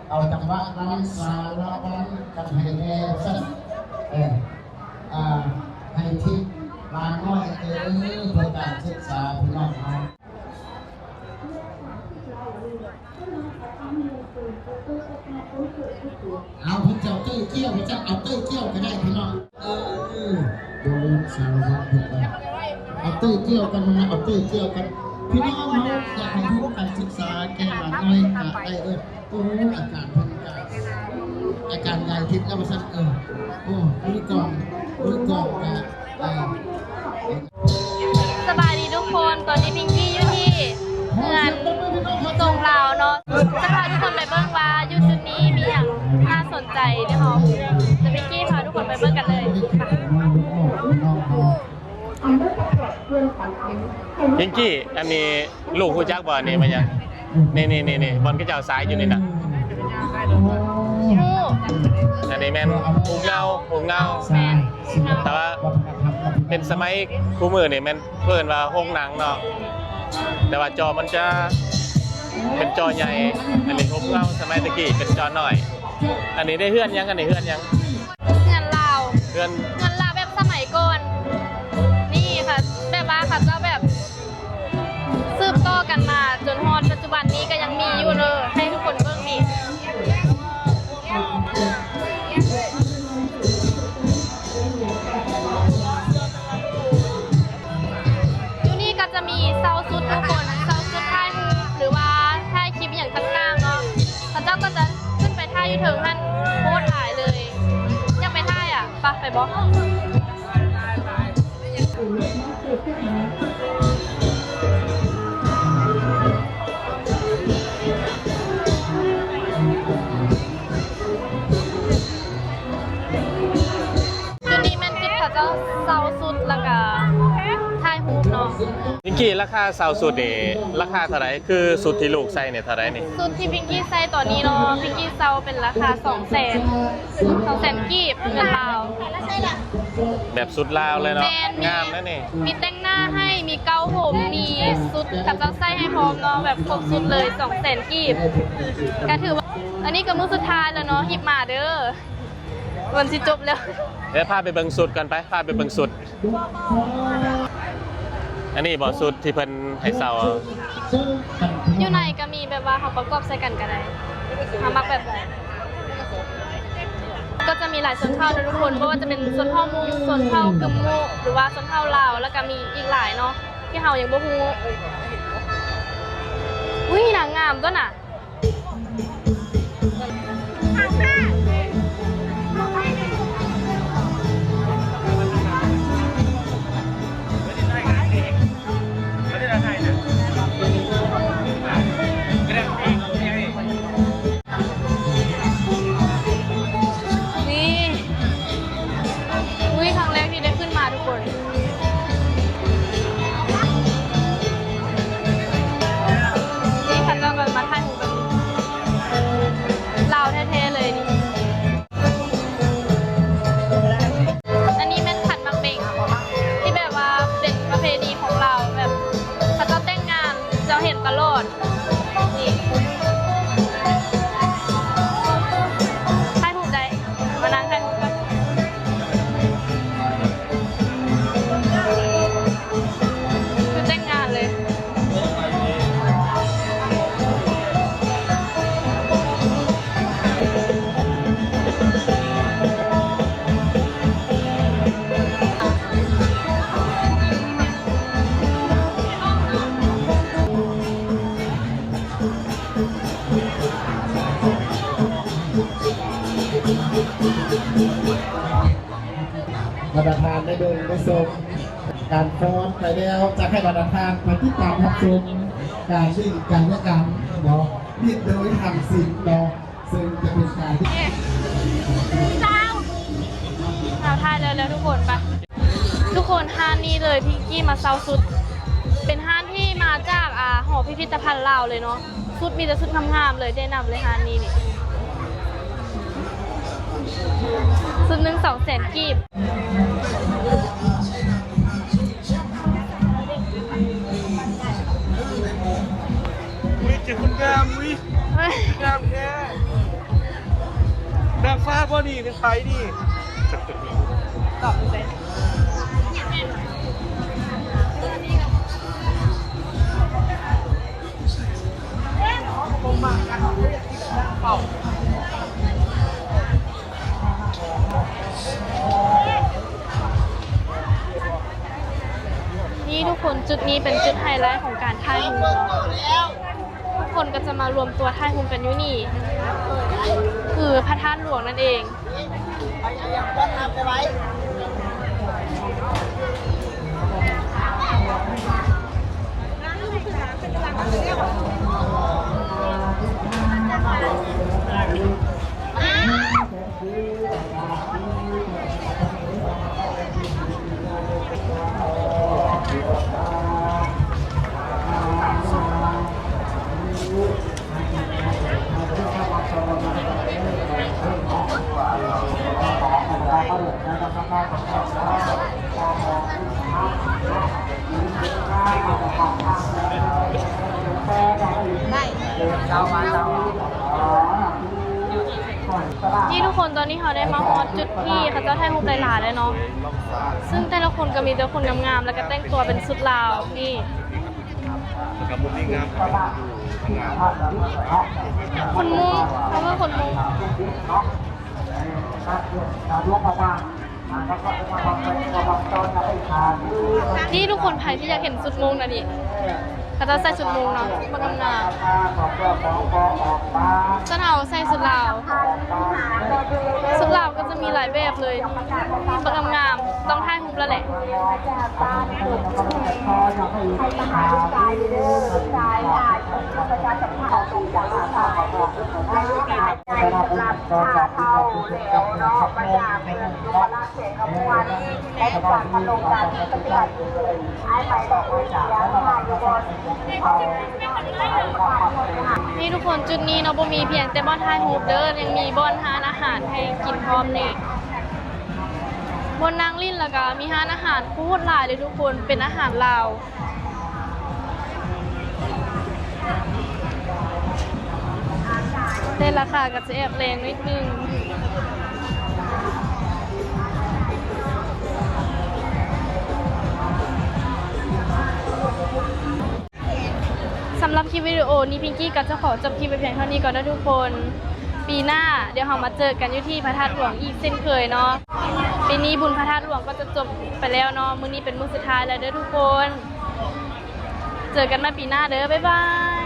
ເອົາຈັງຫວະນຳສາລະວັນກັນໃຫ້ແດ່ວ່າຊັ້ນ. ເອີ ອ່າ ໃຫ້ທິບຫຼານນ້ອຍເອີ ເພື່ອການສຶກສາພີ່ນ້ອງເຮົາ. ເອົາ ເພິ່ນເຈົ້າເຕີ້ຍກ່ຽວ ເພິ່ນເຈົ້າເອົາເຕີ້ຍກ່ຽວກໍໄດ້ພີ່ນ້ອງ. ເອີ ບໍ່ລືມສາລະວັນເພິ່ນວ່າ ເອົາເຕີ້ຍກ່ຽວກັນນະ ເອົາເຕີ້ຍກ່ຽວກັນ. ພີ່ນ້ອງເຮົາຢາກໃຫ້ຮູ້ການສຶກສາແກ່ຫຼານນ້ອຍກະໄດ້ເອີ. ໂອ້ ອາການເພິ່ນກະ ອາການຢາຍທິບແລ້ວວ່າຊັ້ນ. ເອີ ໂອ້ ມືກອງ ມືກອງກະ ເອີ ສະບາຍດີທຸກຄົນ ຕອນນີ້ພິງກີ້ຢູ່ທີ່ເຮືອນຊົງລາວເນາະ. ຈະພາທຸກຄົນໄປເບິ່ງວ່າຢູ່ຈຸດນີ້ມີຫຍັງໜ້າສົນໃຈເນາະ. ດຽວພິງກີ້ພາທຸກຄົນໄປເບິ່ງກັນເລີຍ. ພິງກີ້ ອັນນີ້ລູກຮູ້ຈັກບໍ່? ອັນນີ້ແມ່ນຫຍັງ? ນີ້ໆໆໆ ບ່ອນເຂົາເຈົ້າສາຍຢູ່ນີ້ນະ. ຮູ້ ອັນນີ້ແມ່ນໂຮງເງົາ ໂຮງເງົາ. ແມ່ນ ແຕ່ວ່າເປັນສະໄໝຄູ່ມື້ນີ້ແມ່ນເພິ່ນວ່າໂຮງໜັງເນາະ ແຕ່ວ່າຈໍມັນຈະເປັນຈໍໃຫຍ່. ອັນນີ້ໂຮງເງົາສະໄໝແຕ່ກີ້ເປັນຈໍນ້ອຍ. ອັນນີ້ໄດ້ເຮືອນຫຍັງ? ອັນນີ້ເຮືອນຫຍັງ? ເຮືອນລາວ ເຮືອນ ເຮືອນລາວແບບສະໄໝກ່ອນນີ້ຄ່ະ ແບບວ່າເຂົາເຈົ້າແບບ ສືບຕໍ່ກັນມາຈົນຮອດປັດຈຸບັນນີ້ກໍຍັງມີຢູ່ເດີ ໃຫ້ທຸກຄົນເບິ່ງນີ້. ຢູ່ນີ້ກໍຈະມີເຊົ່າຊຸດທຸກຄົນ ເຊົ່າຊຸດຖ່າຍຮູບ ຫຼືວ່າຖ່າຍຄລິບອີ່ຫຍັງຕ່າງໆເນາະ. ເຂົາເຈົ້າກໍຈະຂຶ້ນໄປຖ່າຍຢູ່ເທິງຫັ້ນໂຄດຫຼາຍເລີຍ. ຢາກໄປຖ່າຍອະ ປະ ໄປບໍ? ຈຸດນີ້ແມ່ນຈຸດເຂົາເຈົ້າເຊົ່າຊຸດ ແລ້ວກະຖ່າຍຮູບເນາະ. ພິງກີ້ ລາຄາເຊົ່າຊຸດນີ້ລາຄາເທົ່າໃດ? ຄືຊຸດທີ່ລູກໃສ່ນີ້ເທົ່າໃດນີ້? ຊຸດທີ່ພິງກີ້ໃສ່ຕອນນີ້ເນາະ ພິງກີ້ເຊົ່າເປັນລາຄາສອງແສນ ສອງແສນກີບ ເງິນລາວ. ແບບຊຸດລາວເລີຍເນາະ. ແມ່ນ ງາມເລີຍນີ້. ມີແຕ່ງໜ້າໃຫ້ ມີເກົ້າຜົມ ມີຊຸດເຂົາເຈົ້າໃສ່ໃຫ້ພ້ອມເນາະ ແບບຄົບຊຸດເລີຍ ສອງແສນກີບ. ກໍຖືວ່າ ອັນນີ້ກໍມື້ສຸດທ້າຍແລ້ວເນາະ ຮີບມາເດີ ມັນຊິຈົບແລ້ວ. ເອີ ພາໄປເບິ່ງຊຸດກ່ອນໄປ ພາໄປເບິ່ງຊຸດ. ອັນນີ້ບໍ ຊຸດທີ່ເພິ່ນໃຫ້ເຊົ່າ? ຢູ່ໃນກໍມີ ແບບວ່າເຮົາປະກອບໃສ່ກັນກໍໄດ້ ເຮົາມັກແບບໃດ. ກໍຈະມີຫຼາຍຊົນເຜົ່າເນາະທຸກຄົນ ບໍ່ວ່າຈະເປັນຊົນເຜົ່າມົ້ງ ຊົນເຜົ່າກຶມມຸ ຫຼືວ່າຊົນເຜົ່າລາວ ແລ້ວກໍມີອີກຫຼາຍເນາະ ທີ່ເຮົາຍັງບໍ່ຮູ້. ອຸ້ຍ ນາງງາມຕົວະນະ. ນີ້ ອຸ້ຍ ຄັ້ງແລກທີ່ໄດ້ຂຶ້ນມາທຸກຄົນ. ນີ້ເຂົາເຈົ້າກໍມາຖ່າຍຮູບກັນ ລາວແທ້ໆເລີຍນີ້. ອັນນີ້ແມ່ນຂັນໝາກເບັງ ທີ່ແບບວ່າເປັນປະເພນີຂອງລາວ ແບບເຂົາເຈົ້າແຕ່ງງານ ເຈົ້າເຫັນຕະຫຼອດ. ນີ້ ຖ່າຍຮູບໄດ້ ມານັ່ງຖ່າຍຮູບກັນ ຄືແຕ່ງງານເລີຍ. ບັນດາທ່ານໄດ້ເບິ່ງໄດ້ຊົມການຟ້ອນໄປແລ້ວ ຈະໃຫ້ບັນດາທ່ານໄປຕິດຕາມຮັບຊົມການຫຼິ້ນການລະກຳເນາະ ຫຼິ້ນໂດຍທັງສິນເນາະ ເຊິ່ງຈະເປັນການ ເອົາ ຖ່າຍແລ້ວໆ ທຸກຄົນ ໄປ. ທຸກຄົນ ຮ້ານນີ້ເລີຍ ພິງກີ້ມາເຊົ່າຊຸດ ເປັນຮ້ານທີ່ມາຈາກ ອ່າ ຫໍພິພິທະພັນລາວເລີຍເນາະ. ຊຸດມີແຕ່ຊຸດງາມໆເລີຍ ແນະນຳເລີຍຮ້ານນີ້ນີ້ ຊຸດໜຶ່ງສອງແສນກີບ. ອຸ້ຍ ເຈັບຄົນງາມ ອຸ້ຍ ງາມແທ້. ບໍ່ນີ້ ເປັນໃຜນີ້? ຕອບເປັນໃດ? ນີ້ທຸກຄົນ, ຈຸດນີ້ເປັນຈຸດໄຮໄລຂອງການຖ່າຍຮູບເນາະ. ຄົນກໍຈະມາລວມຕົວຖ່າຍຮູບກັນຢູ່ນີ້ ຄືພະທາດຫຼວງນັ້ນເອງ. ນີ້ທຸກຄົນ, ຕອນນີ້ເຮົາໄດ້ມາຮອດຈຸດທີ່ເຂົາເຈົ້າຖ່າຍຮູບຫຼາຍໆແລ້ວເນາະ, ຊຶ່ງແຕ່ລະຄົນກໍມີແຕ່ຄົນງາມໆ ແລ້ວກໍແຕ່ງຕົວເປັນຊຸດລາວ. ນີ້ ແລ້ວກໍມຸມນີ້ງາມ ຄົນມຸງ, ເຂົາເອີ້ນຄົນມຸງ. ນີ້ທຸກຄົນ ໃຜທີ່ຢາກເຫັນຊຸດມຸງນະນີ້ ເຂົາເຈົ້າໃສ່ຊຸດມຸງເນາະ, ບັກງາມໆ. ສ່ວນເຮົາໃສ່ຊຸດລາວ, ຊຸດລາວກໍຈະມີຫຼາຍແບບເລີຍ, ບັກງາມໆ, ຕ້ອງຖ່າຍຮູບແລ້ວແຫຼະ. ນີ້ທຸກຄົນ, ຈຸດນີ້ເນາະ ບໍ່ມີພຽງແຕ່ບ່ອນຖ່າຍຮູບເດີ, ຍັງມີບ່ອນຮ້ານອາຫານໃຫ້ກິນພ້ອມນີ້, ບ່ອນນັ່ງຫຼິ້ນ, ແລ້ວກໍມີຮ້ານອາຫານໂຄດຫຼາຍເລີຍທຸກຄົນ, ເປັນອາຫານລາວ. ແຕ່ລາຄາກໍຈະແອບແລງໜ້ອຍໜຶ່ງ. ສຳລັບຄລິບວິດີໂອນີ້ ພິງກີ້ກໍຈະຂໍຈົບຄລິບໄວ້ພຽງເທົ່ານີ້ກ່ອນເດີທຸກຄົນ. ປີໜ້າດຽວເຮົາມາເຈີກັນຢູ່ທີ່ພະທາດຫຼວງອີກເຊັ່ນເຄີຍເນາະ. ປີນີ້ບຸນພະທາດຫຼວງກໍຈະຈົບໄປແລ້ວເນາະ, ມື້ນີ້ເປັນມື້ສຸດທ້າຍແລ້ວເດີທຸກຄົນ. ເຈີກັນໃໝ່ປີໜ້າເດີ, ບາຍບາຍ.